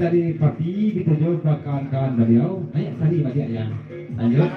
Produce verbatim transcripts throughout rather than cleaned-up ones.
dari Papi, gitu jo kawan-kawan baliau. Ayo, sari baliak ya. Lanjut.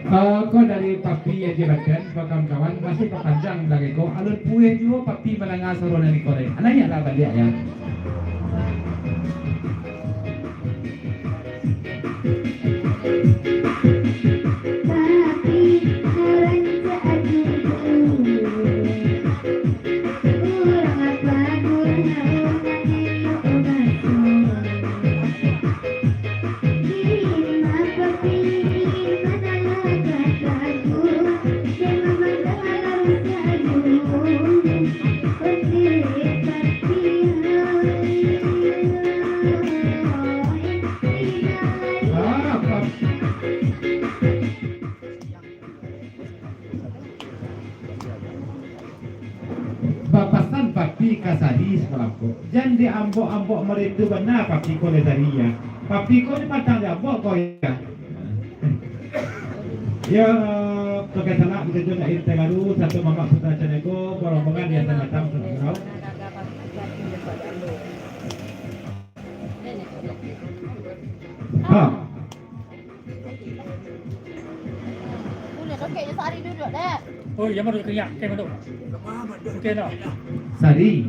Ah, ko dari Papi Aji Raden, kawan-kawan, masih papanjang lagi ko. Alun pueh juo Papi mandanga suaro nan iko lai. Naiaklah baliak ya. Bapasan Papi ka Sari samalako, jan diambok-ambok maritu bana Papi ko dek Sari ya. Papi ko ni patang diambok ko ya. Ya, pakai salak kita jo nak intai baru, satu mamak putra caniago, barombongan di atas matang, salam kenal. Ha. Duduak, dek. Oh, iya, baru kenyak. Oke, baru. Oke, dah. Sari.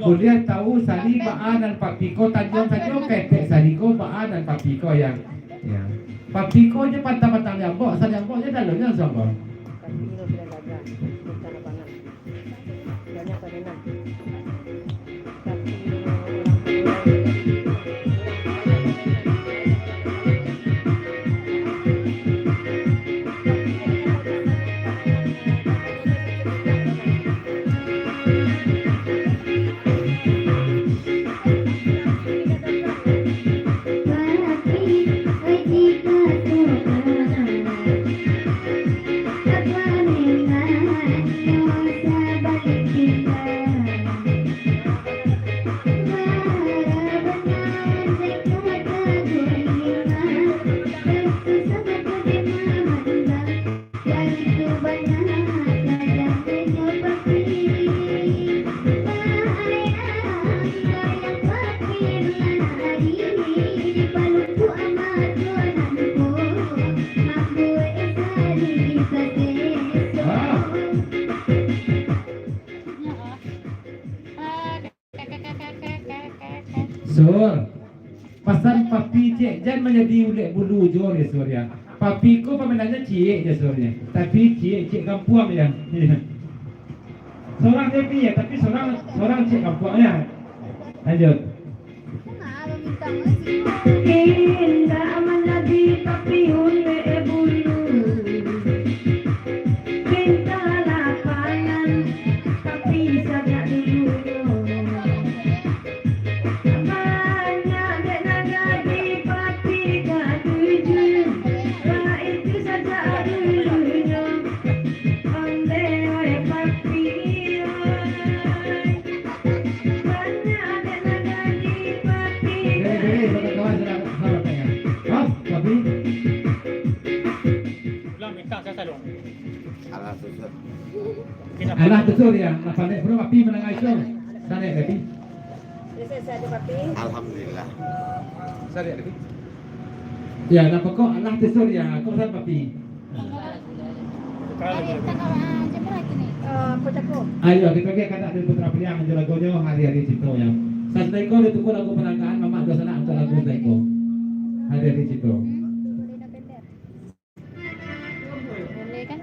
Buliah tahu Sari baa nan Papi ko tanjuang sajo, ketek Sari ko baa nan Papi ko, ya. Ya. Papi ko je pantang-pantang diambok, Sari ambok je dalam je langsung ko. Sur, pasan Papi ciek, jan manjadi ulek bulu jo deh, Sur, ya. Papi ko pamainannyo ciek je, Sur, ya. Tapi ciek-ciek kampuang, ya. Sorang je, Pi, ya, tapi sorang, sorang ciek kampuang, ya. Lanjut. Indak manabi Papi ulek bulu. Pinta lapangan Papi sajak dulunyo. Banyak dek nan jadi Papi katuju. Baitu sajak dulunyo. Ondeh oi Papi oi. Jadi, jadi, kawan-kawan, selamat, selamat tengah. Hah, Papi? Pulang minta saya salung. Alah, susah. Alah, susah dia. Nak pandai pun Papi menengah itu. Sana, Papi. Alhamdulillah. Sana, Papi. Ya, nak pokok alah susah dia. Kau sana, Papi. Ayo, kito agiah kahandak dari Putra Piliang jo lagunyo Hari-Hari Cinto, yo. Sasudah iko ditukua lagu panangkahan Mamak Duo Sanak untuak lagu sasudah iko. Hari-Hari Cinto. Boleh kan?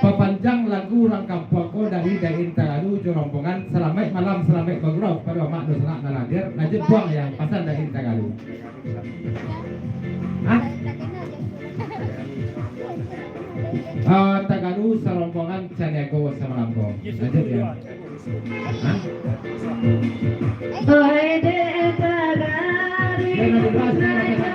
Papanjang lagu urang kampuang ko dari Dain Tagalu jo rombongan. Salamaik malam, salamaik bagurau kapado Amak Duo Sanak nan hadir. Lanjut buang yang pasan Dain Tagalu. Hah? Ah, Tagalu sarombongan Caniago samalam ko. Lanjut ya. Hah? Oi, dek Tagalu, Caniago.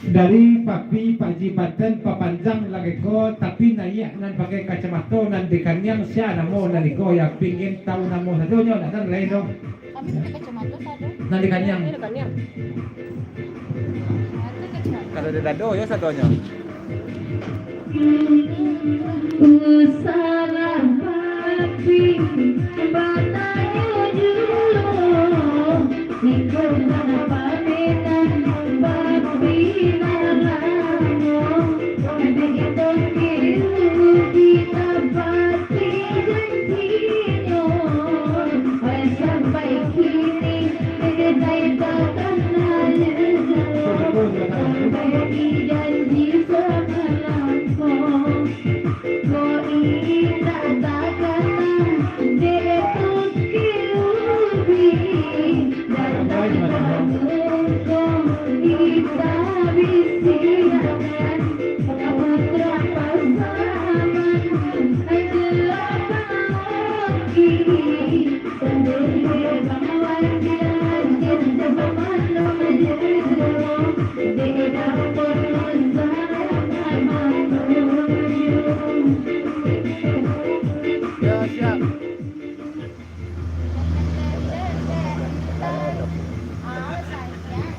Dari Papi Pak Ji Banten, papanjang lagu ko, tapi naiak nan pakai kacamato nan di kaniang, sia namo nan iko, yo pingin tahu namo sadonyo, ndak ado nan lain doh. Kami pakai kacamato sado. Nan di kaniang. Nan di kaniang. Kalau di dado, yo sadonyo. Usalah papi batanyo juo, iko nan pamenan papi nan lamo, di tongkil di tapati janjinyo, sampai kini.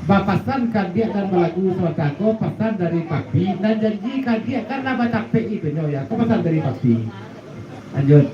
Bapasan ka adiak nan balagu sabanta ko, pasan dari Papi, nan janji ka adiak kan lah batapek itu nyo ya. Ko pasan dari Papi. Lanjut.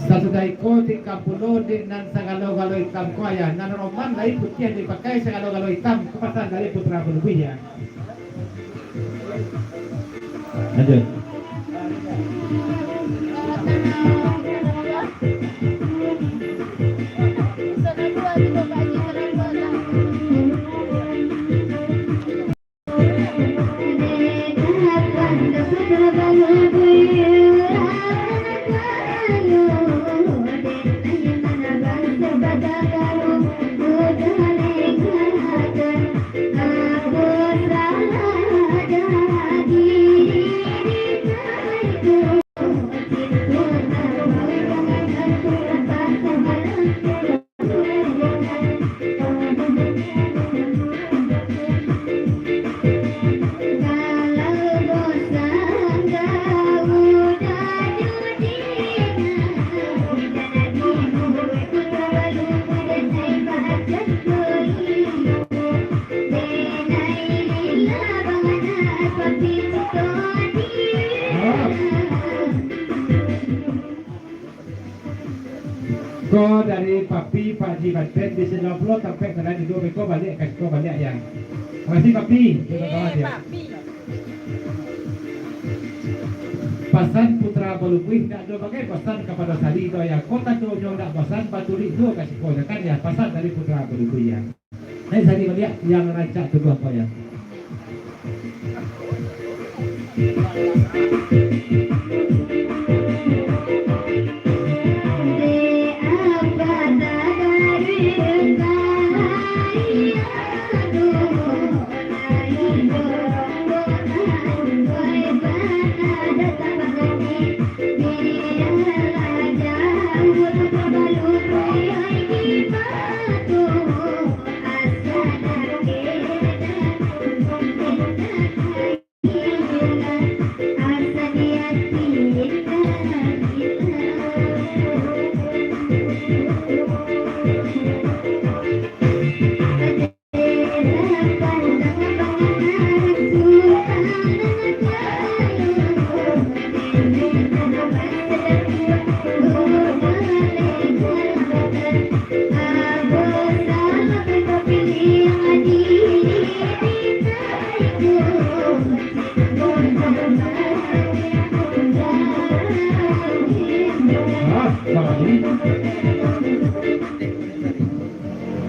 Sasudah iko, tikam pulo dek nan sagalo-galo itam ko, ayah, nan roman lai putiah dipakai, sagalo-galo itam, ko pasan dari Putra Balubih, ya. Lanjut. Ko dari Papi, Pak Haji Banten, di Singapura, tampek tadang dulu, beko baliak ka siko baliak, ya. Makasih, Papi. Terima kasih, ya. Pasan Putra Balubih, ndak ado bagai pasan kapado Sari tu, ya. Ko tandonyo ndak bosan, batulik juo ka siko, ya kan, ya. Pasan dari Putra Balubih, ya. Naik Sari baliak, yang rancak tubuah ko, ya.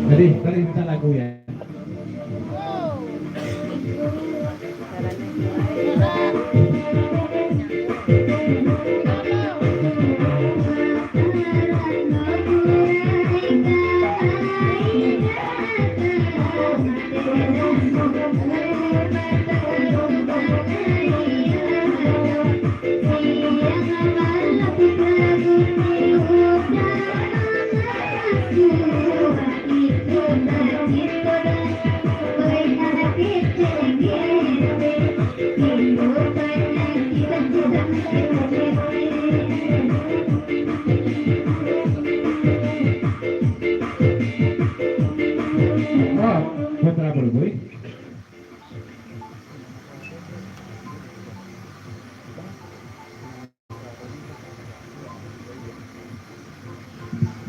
Jadi, tadi minta lagu, ya.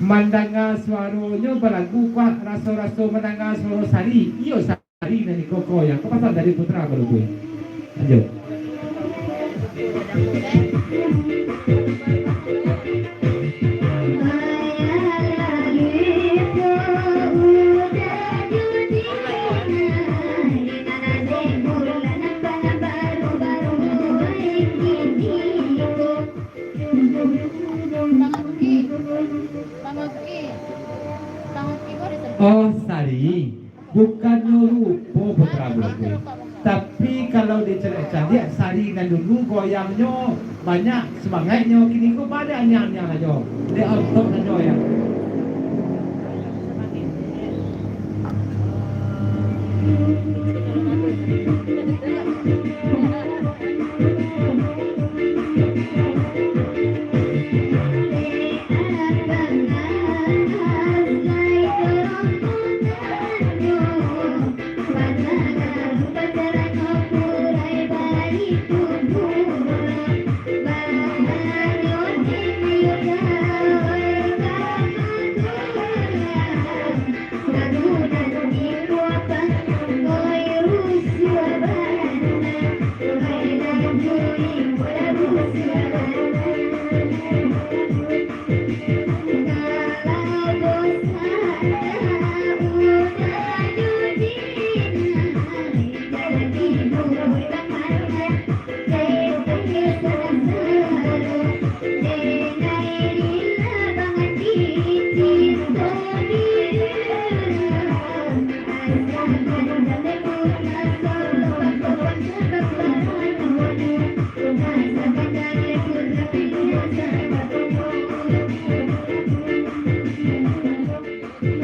Mandanga suaronyo balagu, kuah raso-raso mandanga suaro Sari. Iyo, Sari nan iko ko, yang ko pasan dari Putra Balubui. Lanjut. Oh, Sari, bukannyo lupo putra bungku. Tapi, kalau dicaliak-caliak, Sari nan dulu goyangnyo banyak, sumangaiknyo kini ko badan nyang-nyang sajo. Dek ontok sajo, ya.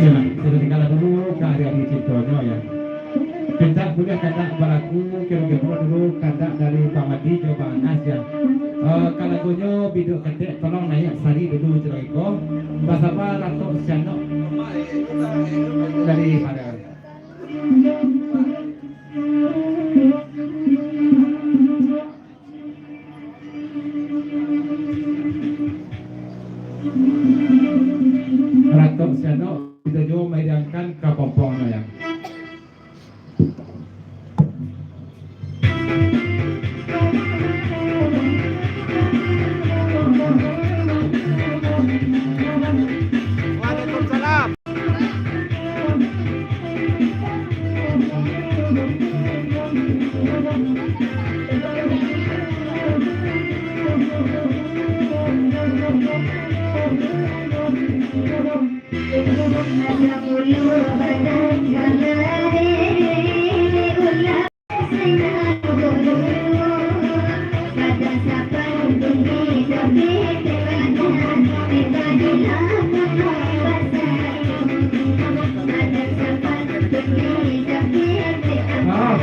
Yo, kito tinggalan dulu ka adik-adik cintonyo, yo. Pintak buliah kandak balaku, kiro-kiro dulu kandak dari Bang Adi jo Bang Anas, yo. Eh, kalagonyo biduak ketek, tolong naiak Sari dulu, ciro iko. Basamo Datuk Sianok dari Padang. Datuk Sianok, kito juo mairiangkan ka pompong no, yo. Waalaikumsalam. Ah.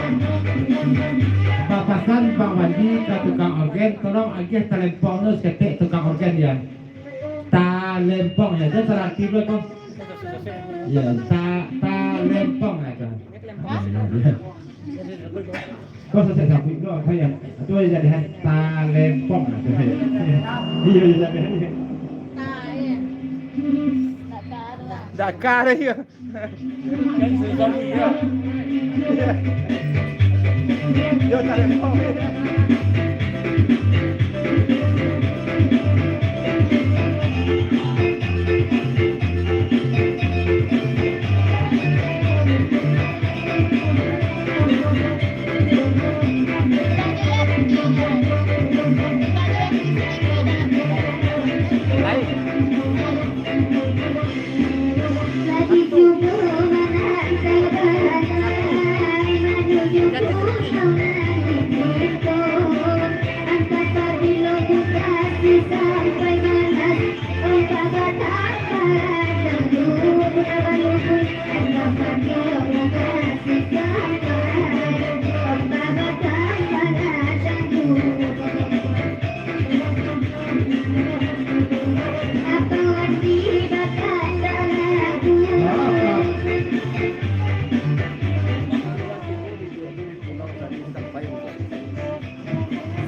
Papasan Bang Wandi ka tukang orgen, tolong agiah talempong tu saketek tukang orgen, yo. Talempong, yo, tu salah aktif lo tu. Yo, ta-, talempong lah tu. Kau sasek sapuik tu apo yo? Tu aja jadi, hai, talempong lah tu, hai. Iyo, iyo, jadi, hai. Dakar, iyo. Yo, talempong.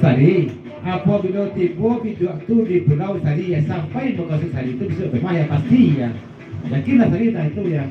Sari, apabilo tibo biduak tu di Pulau Sari, yo, sampai mukasuik Sari tu bisuak bemah, yo, pasti, yo. Yakinlah Sari tentang itu, yo.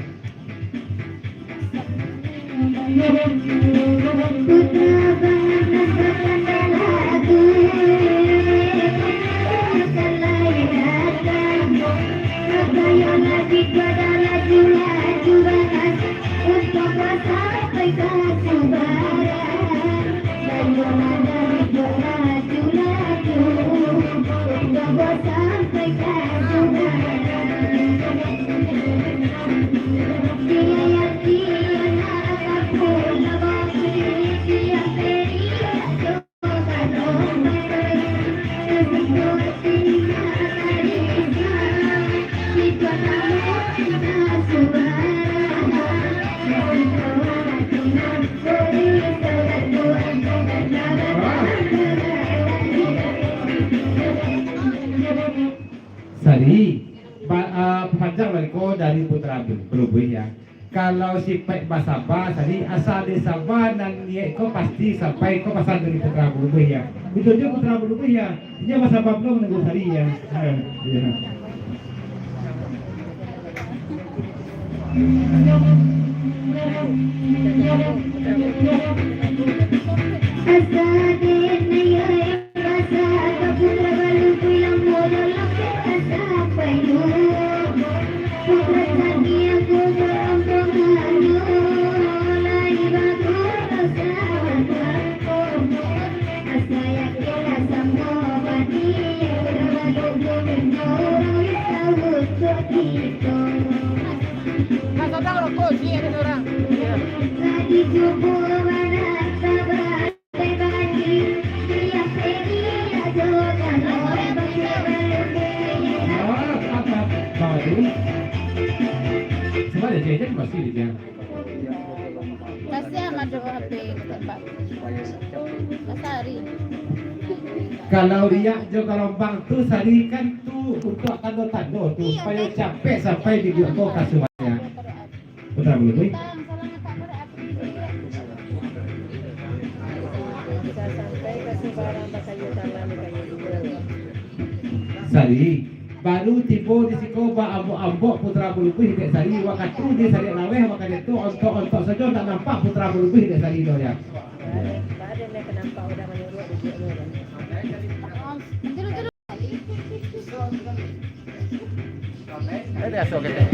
Ba-, ah, panjang bagi ko dari Putra Belu-, Belubuih, ya. Kalau sipaik basaba, jadi asa disaba nan niaik ko pasti sampai ko pasan dari Putra Belubuih, ya. Itu dia Putra Belubuih, ya. Inyo basaba pulo manunggu sari, ya. Ha, ya. Nah, sadang rokok, ni ada orang. Sebab dia, dia masih dia. Kasihan mah doh H P tembak. Kasari. Kalau riak jo galombang tu, sari kan tu untuak tando-tando tu, supayo capek sampai di ko ka sumbayang. Putra Belubuih. Sari. Baru tibo di siko baambok-ambok Putra Belubuih dek Sari, wakatu di Sari laweh, wakatu tu ontok-ontok sajo ndak nampak Putra Belubuih dek Sari doh, ya. Eh, biaso ketek.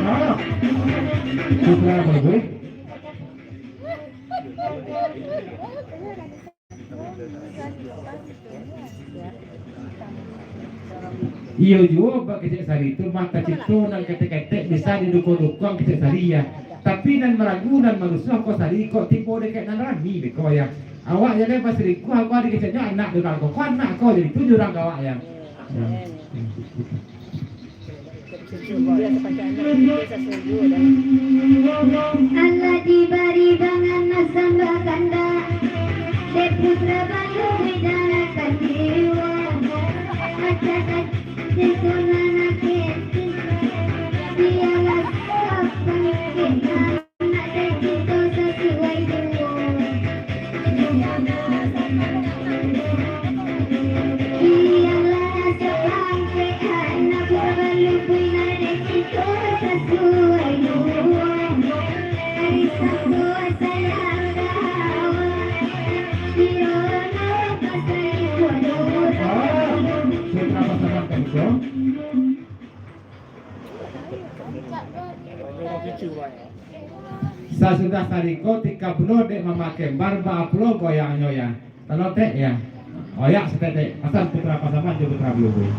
Ah, Putra Belubuih. Iyo juo, bak kecek Sari tu, mah tacinto nan ketek-ketek bisa didukuang-dukuang kecek Sari, ya. Tapi nan maragu, nan marusuah ko Sari, kok tibo dek nan rami dek ko, ya. Awak jan lai basalingkuah, ko adik keceknyo anak durang ko, ko anak ko, jadi tu jurang ka awak, ya. Ya. Alah dibari bangan masambah kandak, dek Putra Bayu widana katiwa. Acak-acak tunangan kecil, bialah siapa kena. Sasudah Sari ko, tika pulo dek Mama Kembar, baa pulo goyangnyo, ya. Talotek, ya. Oyak saketek, pasan Putra Pasaman jo Putra Belubuih.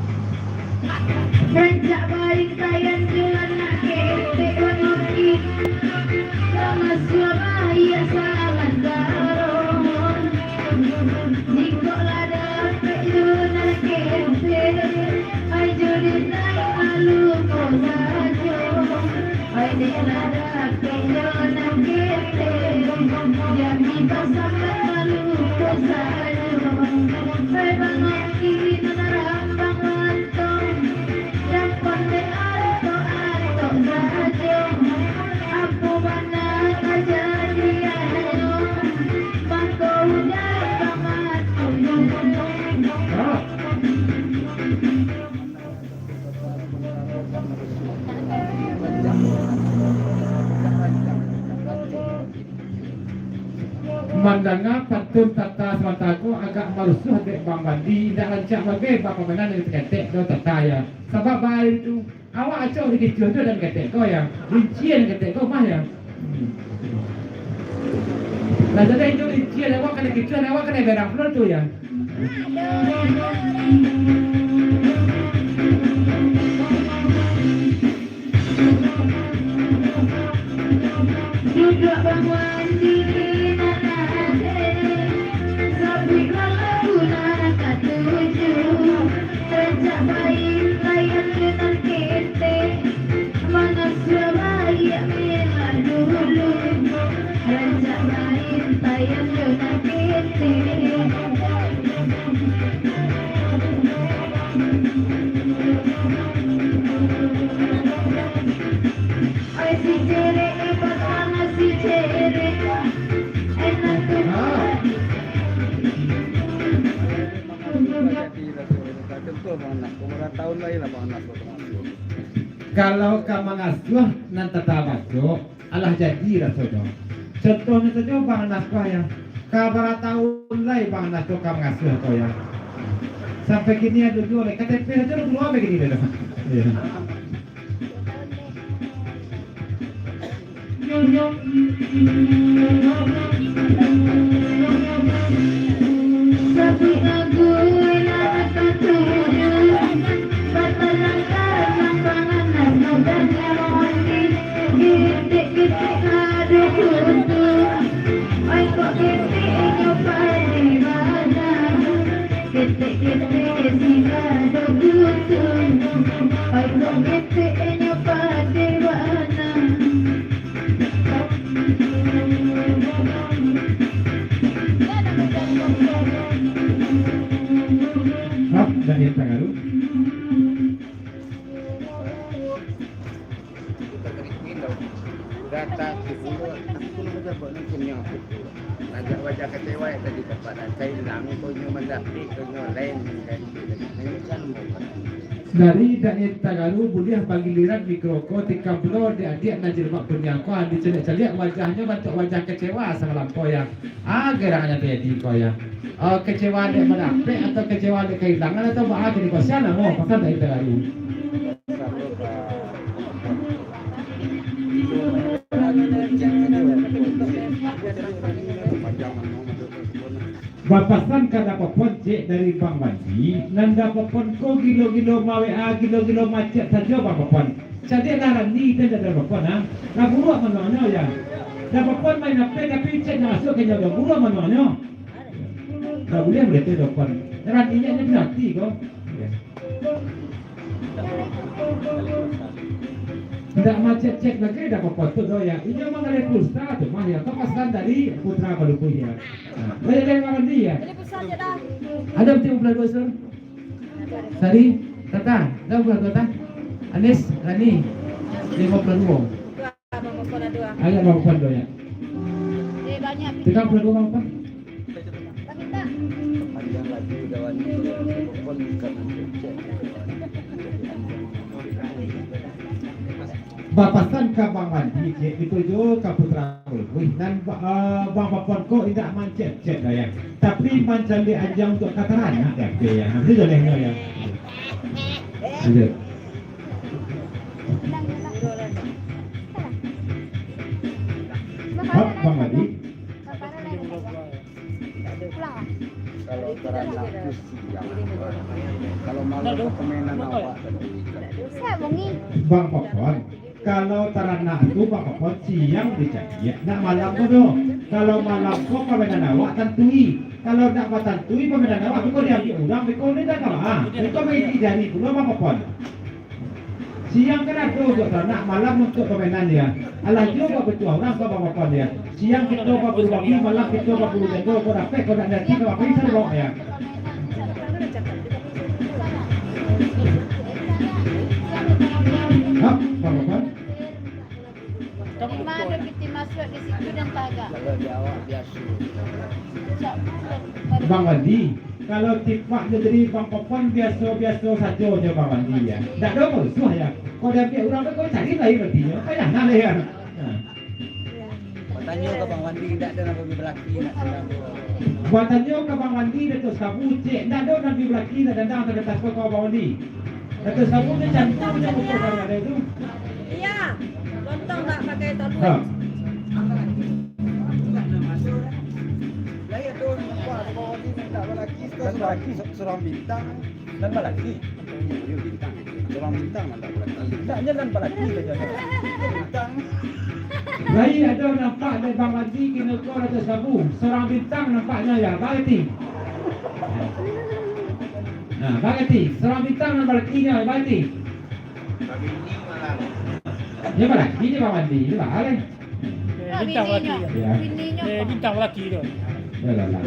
Rancak baik sayan jo anak ketek konoki, lama suah bahia salamantaro. Jikok lah dapek jo anak ketek, ai jo dinai malu ko sajo. Ai dek lah dapek jo anak ketek, jami basambah malu ko sajo. Ai bangaik kini nan rambang rantong, dapat dek atok-atok sajo. Apo bana kajadiannyo, mangko udah bamato. Mandanga pantun Tata samantang ko agak marusuah dek Bang Wandi, indak rancak bagai bapamainan nan ketek-ketek doh Tata, yo. Sabab baitu, awak acok dikicuah tu dan ketek ko, yo. Rincian ketek ko mah, yo. Hmm. Lah, jadi itu rincian awak kanai kicuah, awak kanai berang pulo tu, yo. Duduak banguan diri nan ade, sabuik lagu nan katuju, rancak main layar nan ketek, mangasuah baiak meh lah dulu, rancak main layar nan ketek. Ai si cerek, eh, patang si cerek. Enak tu. Contoh Bang Anas, umur tahun lain lah Bang Anas. Kalau ka mangasuah nan tatabaco, alah jadi rasonyo. Contohnyo sajo Bang Anas ko, yo. Ka bara taun lai Bang Anas ko ka mangasuah ko, yo. Sampai kini ado juo lai. K T P sajo lah balun ado kini lai. Iyo. Hah, dak yang tagalu. Datang ke pulau, aku pun berjabat ni punya aku. Agak wajah kecewa yang tadi dapat. Saya hilang, kau nyo mandapik, kau nyo lain, dan ini kan mau. Dari Dae Tagaru buliah bagiliran mikro ko, tikam pulo di adiak nan jilbab kuniang ko, dicaliak-caliak wajahnyo bantuak wajah kecewa samalam ko, yo. Ah, gerangan nan tajadi ko, yo. Oh, kecewa dek mandapek atau kecewa dek kahilangan atau baa kini ko, sia namo, pasan Dae Tagaru. Bapasan ka Dapopon cek dari Bang Wandi, nan Dapopon ko gilo-gilo ma-W A, gilo-gilo ma-chat sajo Bang Popon. Cadiak lah Randi, itu ndak Dapopon, ah. Lah buruak manuangnyo, yo. Dapopon main H P, tapi chat ndak masuak ka inyo, buruak manuangnyo. Ndak buliah, buliah tu Dapopon. Randi nyo, nyo berarti ko. Ndak ma-chat-chat bagai Dapopon tu doh, yo. Inyo manggaleh pulsa tu mah, yo. Ko pasan dari Putra Balubuih, yo. Nah, banyak dari Bang Wandi, yo. Bali pulsa aja dah. Ado tigo puluah duo, Sur? Sari, Tata, ado puluah duo, Tata? Anis, Rani, limo puluah duo. Dua, Bang Popon ado, ah. Ayo, Bang Popon ado, yo. Eh, banyak. Tigo puluah duo, Bang Popon. Panjang lagi udah wani, Bang Popon bukan. Bapasan ka Bang Wandi, cek, itu jo ka Putra Balubuih. Nan ba-, eh, Bang Popon ko indak mancet-cet doh, yo. Tapi mancaliak anjiang untuak ka taranak, yo, oke, yo. Nah, itu jolehnyo, yo. Lanjut. Hap, Bang Wandi. Kalau taranak tu siang. Kalau malam tu pamainan awak tadi. Bang Popon, kalau taranak tu Bang Popon siang dicaliak, ndak malam ko doh. Kalau malam ko pamainan awak tantui. Kalau ndak batantui pamainan awak, beko diambiak urang, beko ni dah kalah. Ah, beko maisi jari pulo Bang Popon. Siang kan ado untuak taranak, malam untuak pamainan, yo. Alah juo buek pituah urang ka Bang Popon, yo. Siang kito baburu babi, malam kito baburu jando, kok dapek, kok dak dapek, kok apo bisa dibaok, yo. Hah, Bang Popon? Di ma ado pitih masuak di situ dan tagak. Kalau di awak biaso. Bang Wandi, kalau tipak jo dari Bang Popon biaso-biaso sajo jo Bang Wandi, yo. Ndak ado musuah, yo. Kok diambiak urang tu, kok cari lain artinyo. Payah nah, yo. Nah. Tanyo ka Bang Wandi, indak ado nan bi balaki nak dandang tu. Batanyo ka Bang Wandi, Datuak Sekabu, cek, indak ado nan bi balaki nak dandang, talentas ko ka Bang Wandi. Datuak Sekabu tu cantik je muko kalau ado tu. Iya, lontong tak pakai taluak. Ha. Lai ado nampak Bang Wandi mintak balaki, surang bintang. Nan balaki. Iyo, bintang. Surang bintang lah, tak balaki. Indaknyo nan balaki sajo. Bintang. Lai ado nampak dek Bang Wandi kini ko Datuak Sekabu. Surang bintang nampaknyo yo, balaki. Nah, balaki. Surang bintang nan balakinyo, balaki. Yo, balaki je Bang Wandi, yo, balaki. Eh, bintang balaki. Yo. Eh, bintang balaki tu. Yo, lah, lah.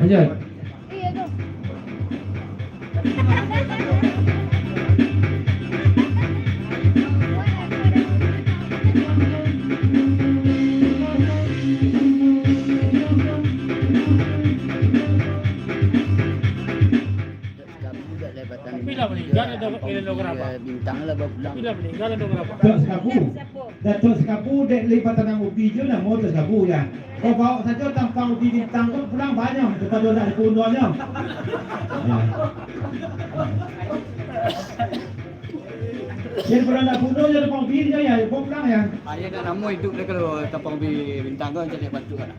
Lanjut. Tapi lah maningga dah, dah, dah, dah. Bintang lah bapulang. Tapi lah maningga dah, dah. Datuak Sekabu. Datuak Sekabu dek lai batanam ubi jo namo Datuak Sekabu, yo. Kau baok sajo tampang ubi bintang tu pulang banyak daripado nak dipunuahnyo. Yo. Daripado nak dipunuahnyo tampang ubi nyo, yo, baok pulang, yo. Ayo nak namo iduik dek kalau tampang ubi bintang tu, cari bantuak lah.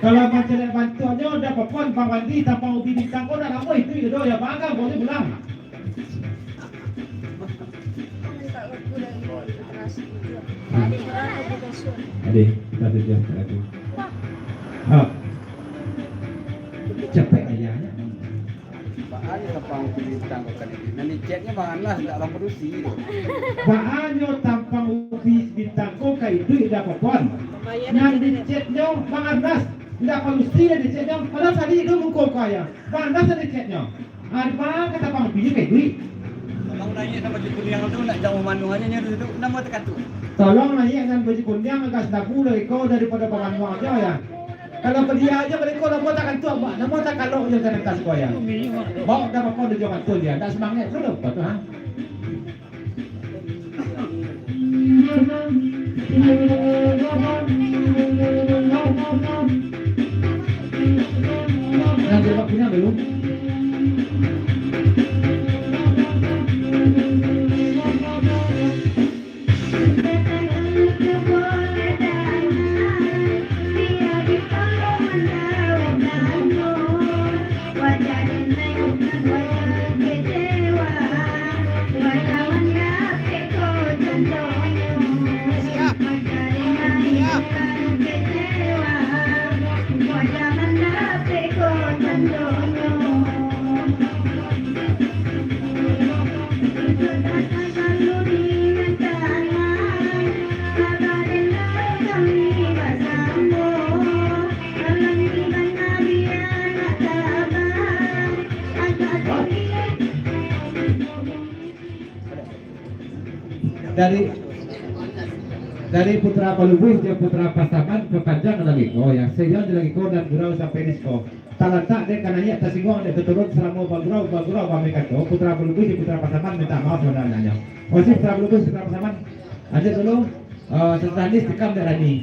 Kalau mancaliak bantuaknyo, dah papuan Bang Wandi, tampang ubi bintang ko, dah lamo iduik doh, yo, bagang, baok pulang. Ade, kita tujuah, kita tujuah. Ha. Capek ayanyo. Baa nyo tampang ubi bintang ko ka iduik? Nan diceknyo Bang Anas, indak urang padusi tu. Baa nyo tampang ubi bintang ko ka iduik, dah papuan? Nan diceknyo Bang Anas, indak padusi nan diceknyo. Padahal sadiak tu muko ko ayo. Bang Anas nan diceknyo. Ari baa ka tampang ubi ka iduik? Tolong naiak nan baju kuniang tu, nak jauah manuangnyo nyo tu, namo takatuak. Tolong naiak nan baju kuniang agak salabu lagi ko daripado bamanuang ajo, yo. Kalau padia ajo baliak ko, namo takantuak, Pak. Namo takalok jo talentas ko, yo. Baok dah bakon jo mantul, yo. Ndak semangat tu doh, Pak, tu, ha. Nah, jawab punya dulu. Dari, dari Putra Palubuih jo Putra Pasaman, papanjang lagi ko, yo. Sainyo lagi ko nan gurau sampai di siko. Talatak dek ka naiak, tasingguang dek ka turun, salamo bagurau, bagurau bami kato, Putra Palubuih jo Putra Pasaman mintak maaf sabananyo. Makasih Putra Palubuih, Putra Pasaman. Lanjut dulu, eh, setelah ni tikam dek Rani.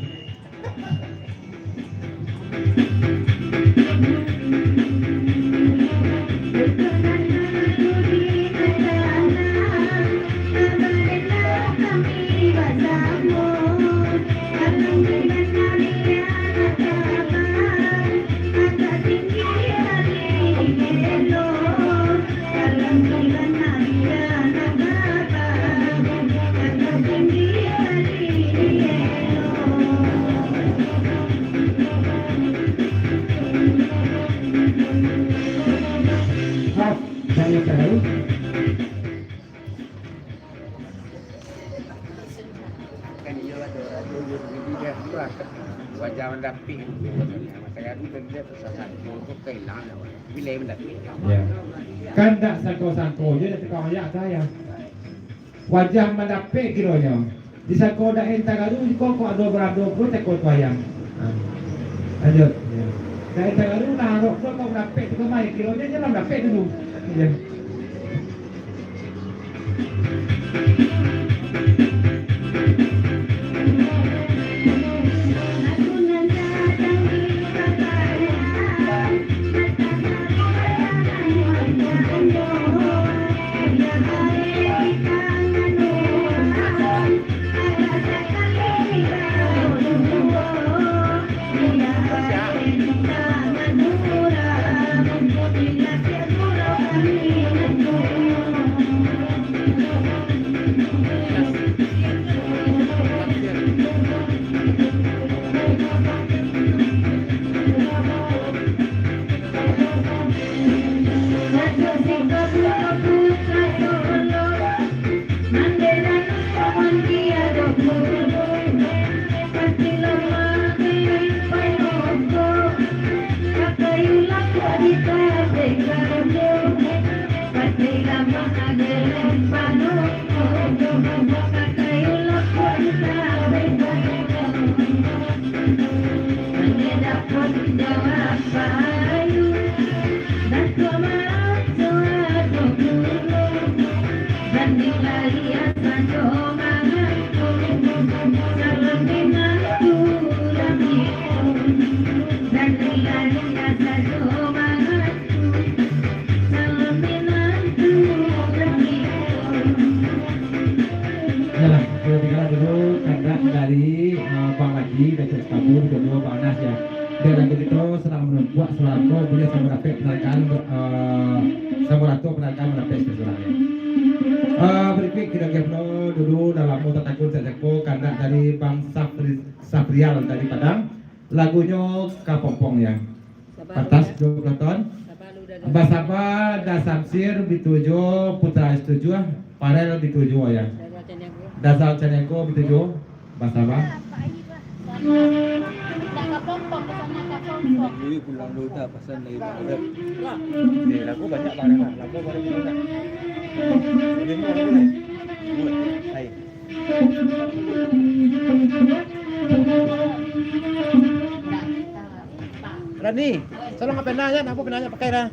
Kan iyo ado, ado, ado, ado, wajah mandapik. Masa kan kan dia pesan satu, kok kailang lah. Bila mandapik. Ya. Kan dak sangko-sangko je dah tukang ayak saya. Wajah mandapik kironyo. Disangko dak entah garu, kok, kok ado barado pun cako tu ayam. Ha. Lanjut. Ya. Dak entah garu, nah, rok tu kok mandapik tu kemai, kironyo je lah mandapik dulu. Ya. Yalah, kalau tinggal dulu kandak dari, eh, Bang Haji, Datuk Setabu, dan juga Bang Anas, ya. Dan lagu kito sadang manumpuak, suaro ko buliah samo dapek pandangakan, eh, samo rato pandangakan mandapek surang-surang, ya. Eh, berikut kito agiah pulo dulu, dah lamo tatagua sajak ko, kandak dari Bang Safri-, Safrial dari Padang. Lagunyo Kapompong, ya. Saba lu, Patas da. Duo puluah ton. Saba lu, da, da. Basaba Da Samsir bitujuah, Putra Setujuah, Farel bitujuah, ya. Dazal Caniago. Dazal Caniago bitujuah, Basaba. Dak Kapompong, pesan Kapompong. Ui, pulang dulu dah, pesan dari Arab. Eh, lagu banyak banget, Bang. Lagu banyak banget. Ini mau lagu ni. Buat. Hai. Rani, tolong penanya, aku penanya pakai dah.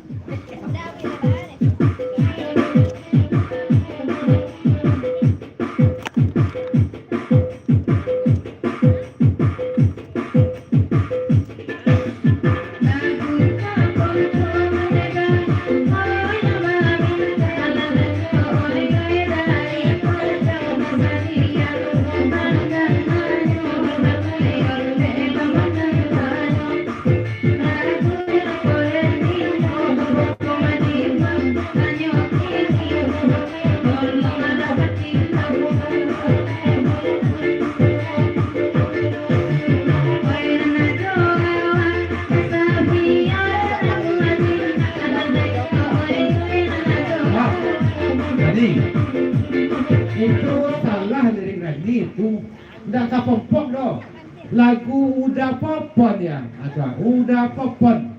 Jadi, itu salah lirik Rani itu. Ndak Kapompong doh. Lagu Uda Popon ya. Ada Uda Popon.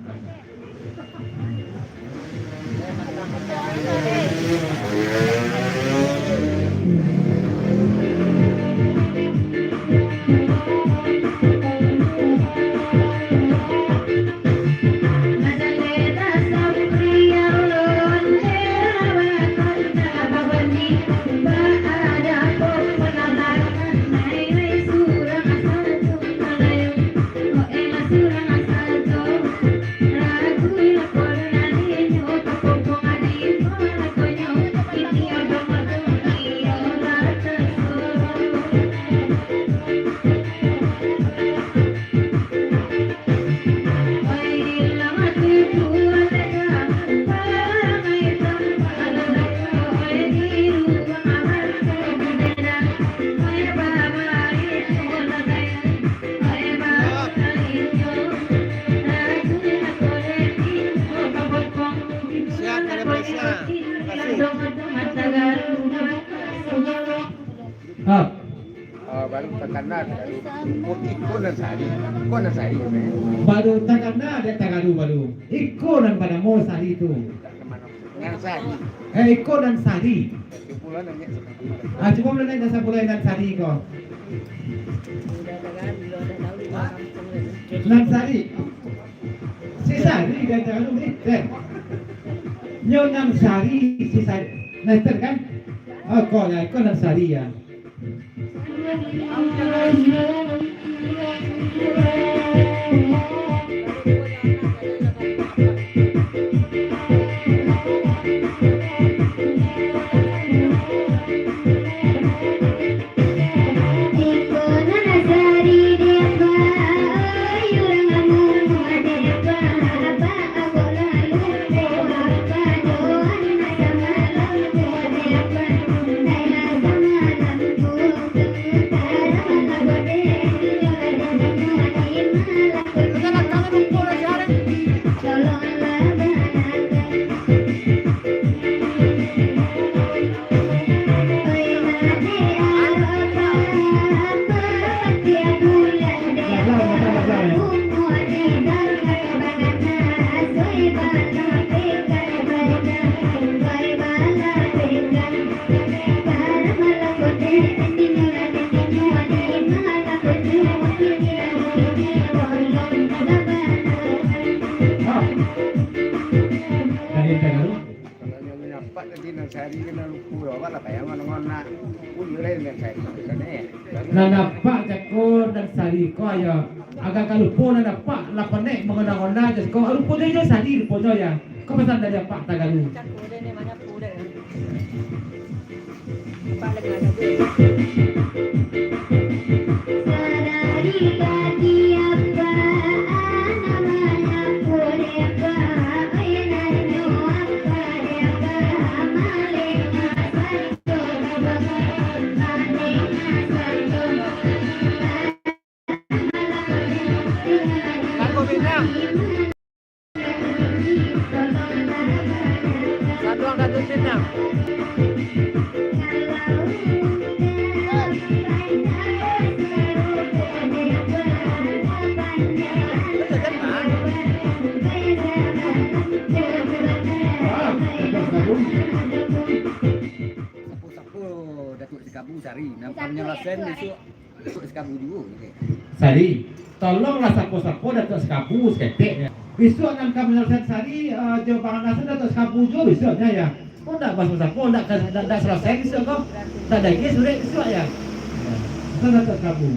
Siap, dari Malaysia. Terima kasih. Ah. Ah, baru takana tagadu. Iko, iko nan Sari. Iko nan Sari. Baru takana dek tagadu baru. Iko nan banamo Sari tu. Nan Sari. Eh, iko nan Sari. Cubo lah nanya. Ah, cubo lah nanya nan Sari ko. Nan Sari. Si Sari dah tahu ni, kan? Nyo nan Sari, si Sari. Nah, itu kan? Oh, ko lah, ko nan Sari ya. Kalau nyo manyapak tadi nan sari ko nan lupo, awak lah payah manangonak. Bunyi lain nan sari ko kan, eh. Nan apak cako nan sari ko, yo. Agak ka lupo nan apak lah panek mangona-ngona cako. Lupo jo, jo sari lupo jo, yo. Ko pasan dari apak tagalu. Cako deh ni, manyapu deh. Apak lagi ada duit. Lagu Minang. Saduang Datuak Minang. Sapo-sapo Datuak Sikabu sari, nan ka manyalasaian bisuak. Datuak Sikabu juo, oke. Sari, tolonglah sapo-sapo Datuak Sikabu saketek, yo. Bisuak nan ka manyalasaian sari, eh, jo Bang Anas, Datuak Sikabu juo bisuaknyo, yo. Ko ndak basapo-sapo, ndak ka, ndak, ndak salasai bisuak ko. Ndak daging surek bisuak, yo. Yo. Ko Datuak Sikabu.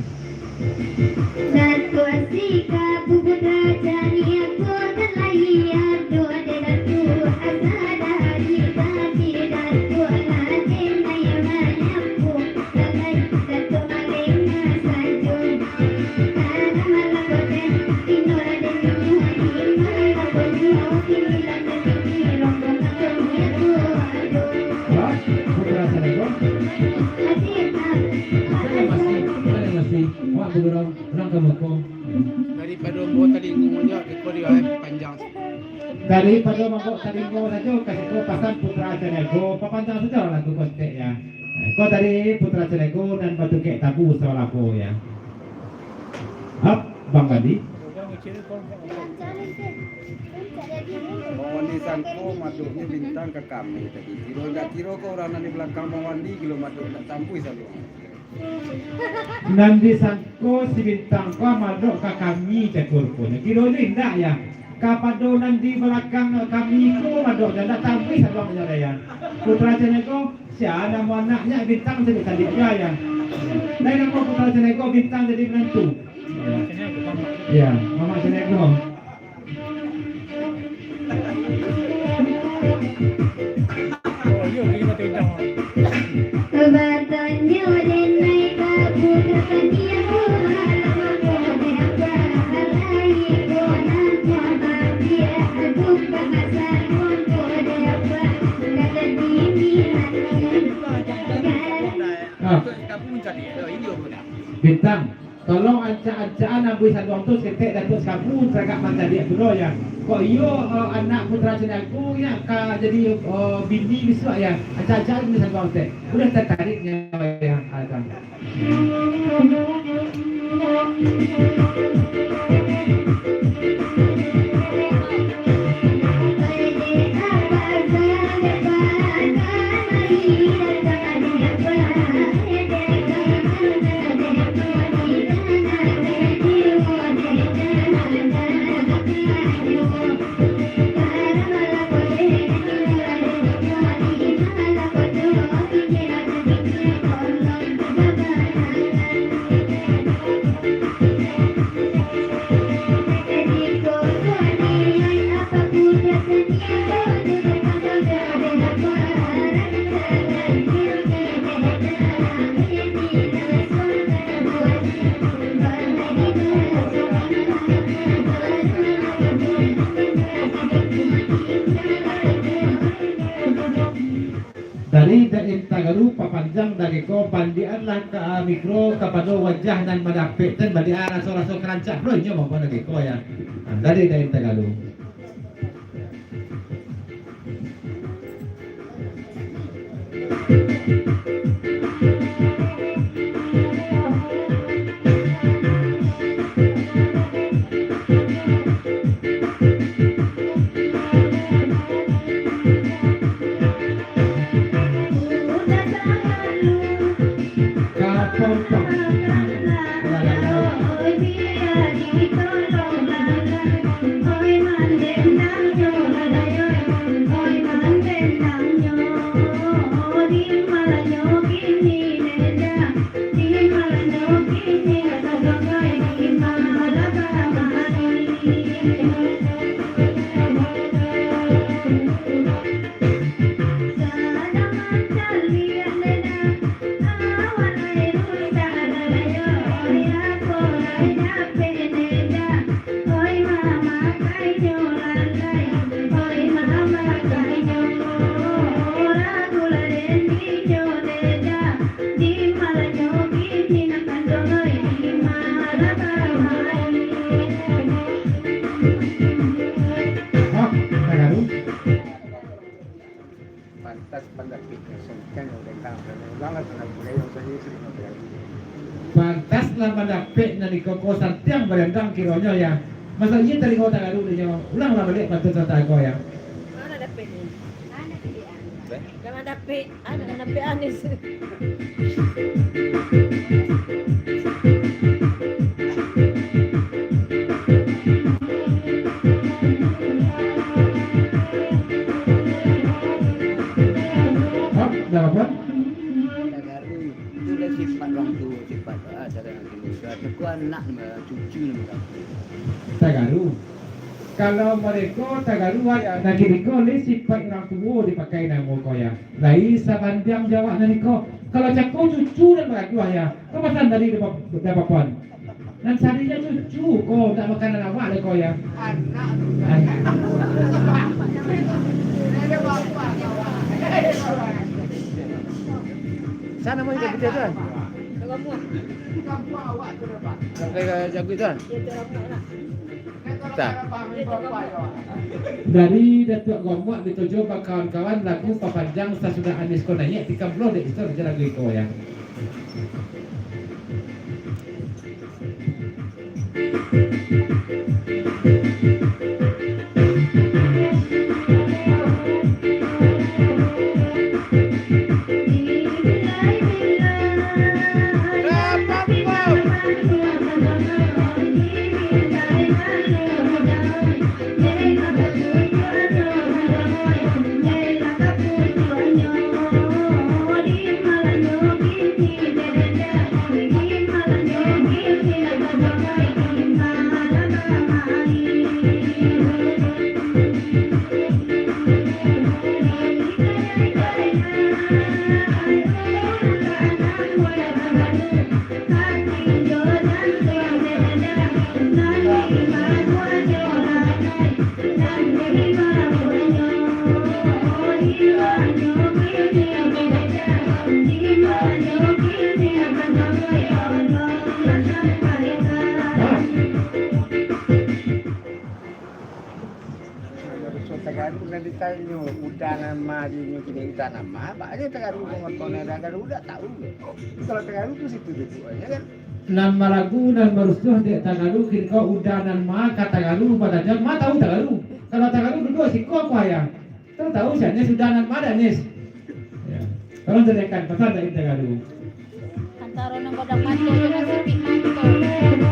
Datuak Sikabu putra caniago, talahian dek Datuak Asadari, tadi Datuak Raden Nai manyapu. Hah? Putra Salego? Bukan yang masih, bukan yang masih. Awak bagurau, pulang ka muko. Daripado ambo tadi ngomong jo, iko dia, eh, panjang. Daripado ambo tadi ngomong sajo, kasih ko pasan Putra Caniago, papanjang sajo lagu kontek, yo. Ko dari Putra Caniago nan batungkek tabu sawalah ko, yo. Hap, Bang Bandi. Bang Wandi sangko madoknyo Bintang ka kami tadi. Kiro indak kiro ko urang nan di balakang Bang Wandi gilo madok indak tampuih saluang. Nan disangko si Bintang ko madok ka kami cako ruponyo. Kironyo indak, yo. Kapado nan di balakang kami ko madoknyo indak tampuih saluang nyo, yo. Putra Caniago, sia namo anaknyo Bintang jadi tadi, yo, yo. Lai namo Putra Caniago Bintang jadi manantu. Yo, Mamak Caniago. Ah. Bintang. Tolong ancak-ancakan ambo saduang tu saketek Datuak Sikabu taragak mancaliak pulo, yo. Kok iyo, eh, anak Putra Caniago, yo, ka jadi, eh, bini bisuak, yo. Ancak-ancakan ambo saduang tu. Udah tatarik nyo, yo, Bintang. Dari Daim Tagalu papanjang dari ko, baliaklah ka, ah, mikro kapado wajah nan madapek tu, baliak, ah, raso-raso ka rancak pulo inyo mampuan dari ko, yo. Ah, dari Daim Tagalu. Hah? Tagaru? Pantas pandapek nan santiang nan urang, urang lah pernah mulai, urang sajo sering mapelajari. Pantas lah pandapek nan iko ko santiang barandang kironyo, ya. Masa iyo talingo tagaru dinyo, ulang lah baliak pantun santiang ko, ya. Mana dapek ni? Mana dapek? Mana dapek? Anak mandapek Anis. Hah? Dah apa? Tagaru, itu lah sifat urang tuo, sifat, ah, cara nan timbul. Sudah tu anak nama, cucu nama. Tagaru. Kalau mareko tagaru, ayah, nan kini ko lai sifat urang tuo dipakai namo ko, ya. Lai sabandiang jo awak nan iko. Kalau cako cucu nan baraduah, ya. Ko pasan tadi dapa-, dapapan. Nan sadinyo cucu ko, ndak makanan awak lai ko, ya. Anak. Anak. Sa namo jago tu, Tuan? Sampai ka jago, Tuan? Dari Datuak Gomuak ditojo bakawan-kawan, lagu papanjang sasudah Anis ko naiak, tikam pulo dek Mister Jarago iko, ya. Kalau Tagaru nan ditanyo, uda nan ma dinyo kini uda nan ma, banyak Tagaru ko, Tagaru uda tahu. Kalau Tagaru tu situ tu, ya kan? Nan maragu, nan marusuah dek Tagaru, kini ko uda nan ma ka Tagaru, batanyo ma tahu Tagaru. Kalau Tagaru duduak siko ko, ayah. Tahu-tahu sia Nis, uda nan ma dak, Nis? Ya. Tolong caliakan, pasan dak Intan Galuh? Antaro nan godang mato jo nan sipik mato.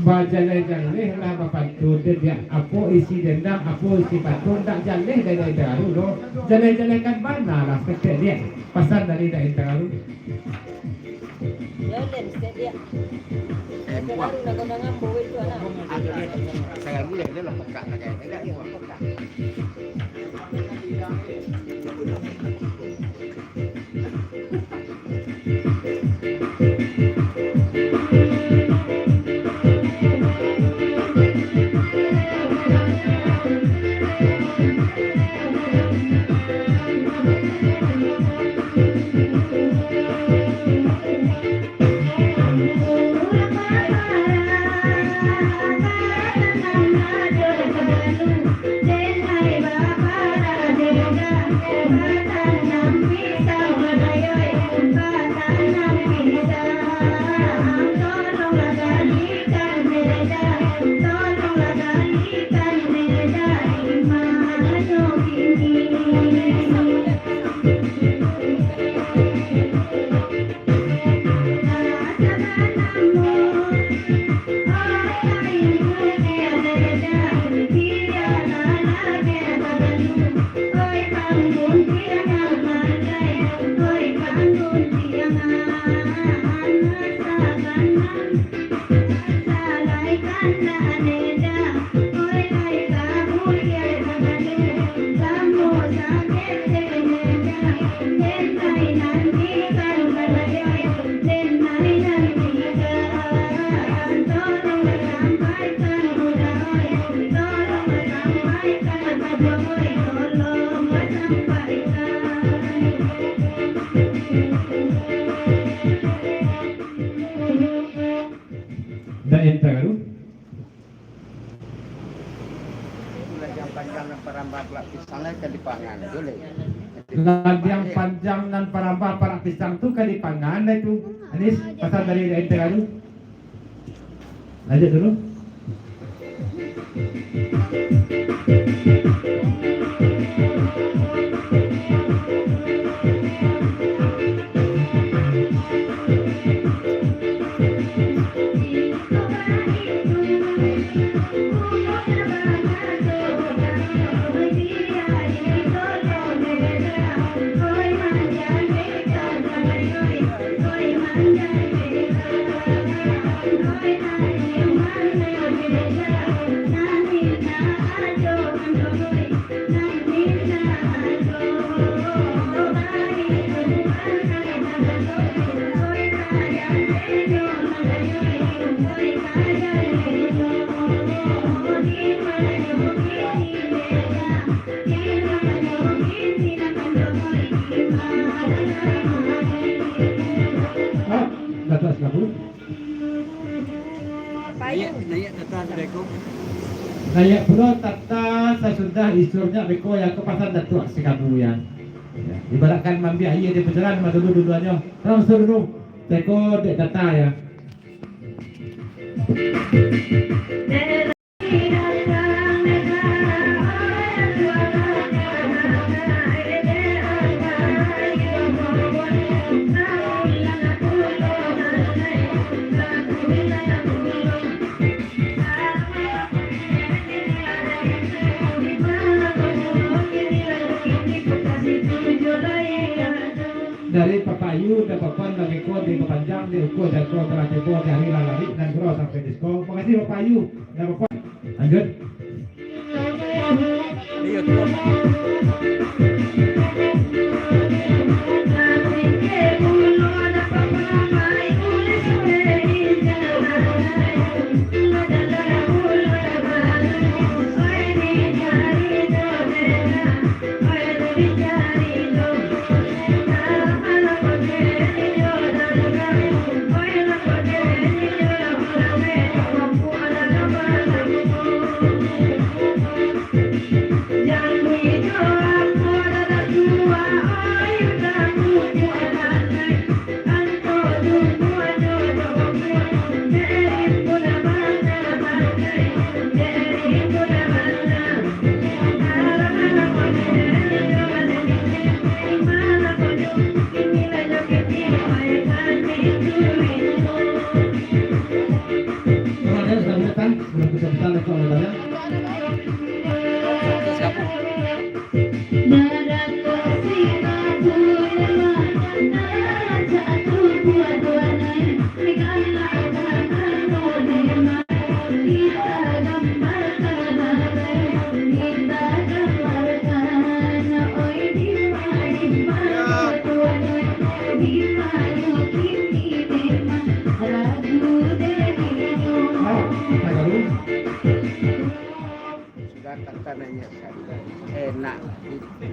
Bajaleh-jaleh lah bapantun, dek, apo isi dendang, apo isi pantun, ndak jaleh dari Intan Aru doh. Jaleh-jalehkan bana lah saketek, dek. Pasan dari Intan Aru. Yo, den, saketek, dek. Eh, Intan Aru nak gondang ambo itu, anak. Anu, dek, saya ni, dia lah pekak lah, kayak, kayak, kayak, pekak. Dak enter tu. Ladiang panjang nan parambah parak pisang lai ka dipangan tu lai. Ladiang panjang nan parambah parak pisang tu ka dipangan lai tu. Anis, pasan dari enter tu. Lanjut dulu. Ah, Datuak Sikabu. Naiak, naiak tata, Assalamualaikum. Naiak pulo tata sasudah isurnyo beko, yo, ka pasan Datuak Sikabu, yo. Yo, ibaratkan maambiak aia di pancaran, mah dulu-duluannyo. Langsung dulu, teko dek tata, yo. Dari Bapak Ayu, dari Bapak Puan, dari Ko, dari Bapak Panjang, dari Uko, dari Ko, telah tibo di hari lah lari, nan gurau sampai disko. Makasih Bapak Ayu, dari Bapak Puan. Lanjut.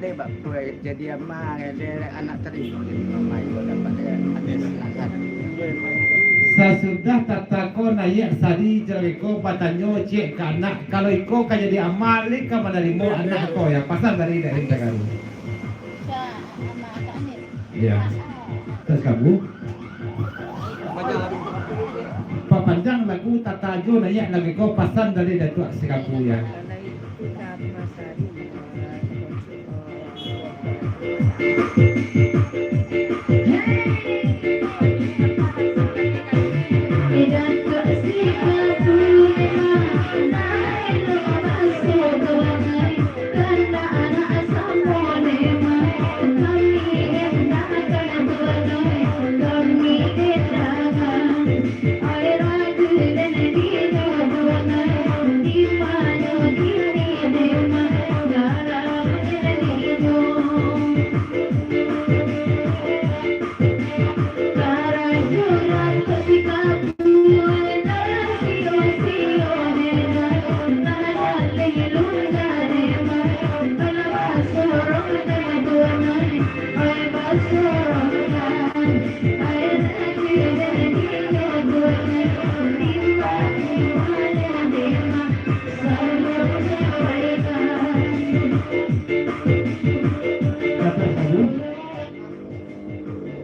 Dek bak kue jadi ama, dek anak tarimo jadi mama, iko dapat dek anak satu. Sasudah tatako naiak sari jo iko batanyo ciek ka anak, kalau iko ka jadi ama, lai ka manarimo anak ko, yo, pasan dari, dari tagaru. Sa-, ama anak ni. Iyo. Terus kamu. Papanjang lagu, tatajo naiak lagu ko, pasan dari Datuak Sikapu, yo.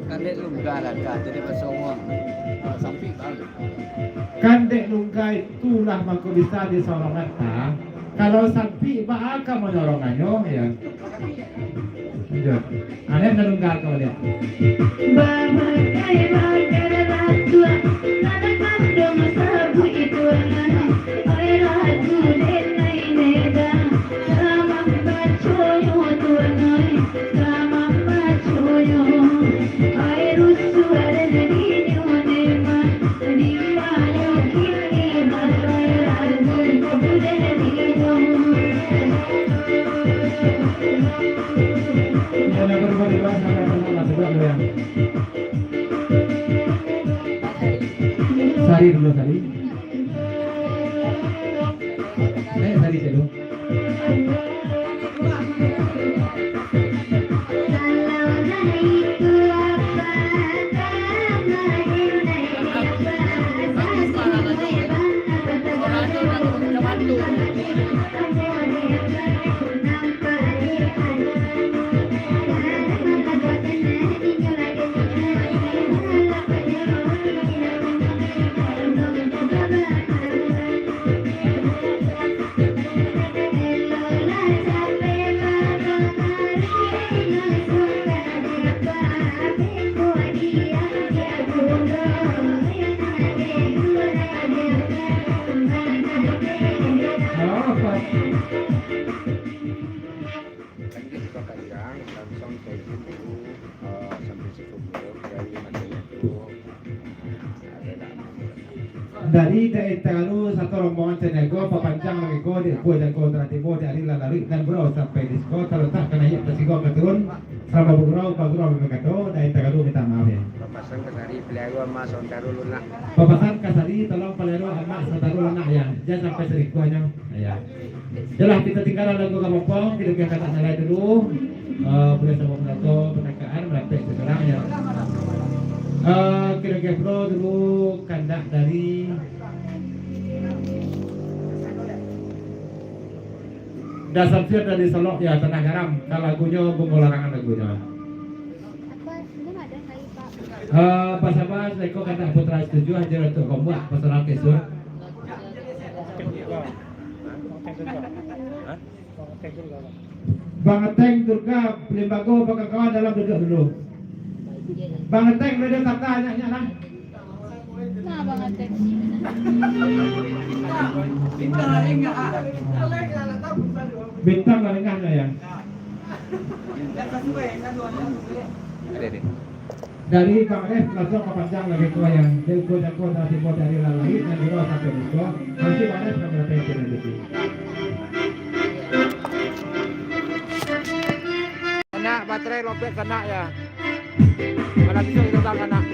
Kan dek lungga lah, Kak, jadi basongong. Kalau sampik, baru. Kan dek lungga itulah mangko bisa disorong ata. Kalau sampik, baa ka manyorongannyo, yo. Lanjut. Aneh nan lungga ko, liek. Bamakai-makai ratuak, nan kanduang sabuik itu, oi ratu denai neda. Sari dulu, Sari. Eh, Sari dulu. Lanjut ka panjang, langsung ka izin dulu, eh, sampai situ dulu, dari materi itu. Dari Dae Tagalu sato rombongan caniago, papanjang lagi ko, di Kue Jago Tanah Timur, di ari lalaruik nan gurau sampai di siko, talatak ka naiak, tasigo ka turun, salamo bagurau, bagurau mangkato, Dae Tagalu minta maaf, yo. Papasan ka Sari, paliaro Amak Sauntaru lunak. Papasan ka Sari, tolong paliaro Amak Sauntaru lunak, yo. Jan sampai salingkuahnyo, yo. Yolah, kito tinggalan lagu Kamompong, kito ka kandak nan lain dulu. Eh, buliah samo manato pandakaan, malapeh sakarang, yo. Eh, kito ka pulo dulu kandak dari Da Samsir dari Solok, yo, Tanah Garam. Ka lagunyo Bungo Larangan lagunyo. Eh, basabab, iko kandak Putra Setuju, Haji Datuk Kombuak, pasaran ka Isur. Bang Ateng Durga, Limbago, kawan-kawan dalam duduak dulu. Bang Ateng, radio tata, nyak-nyak lah. Nah, Bang Ateng. Bintang lah ringah, yo. Dari Bang Ref, langsung ka panjang lagi ko, yo. Dari Kue Jago Tanah Timur, dari lalaruik nan gurau sampai di siko. Masih Bang Ref ka malapeh itu nanti. Anak baterai lobet sanak, yo. Malam bisuak kito datang, anak.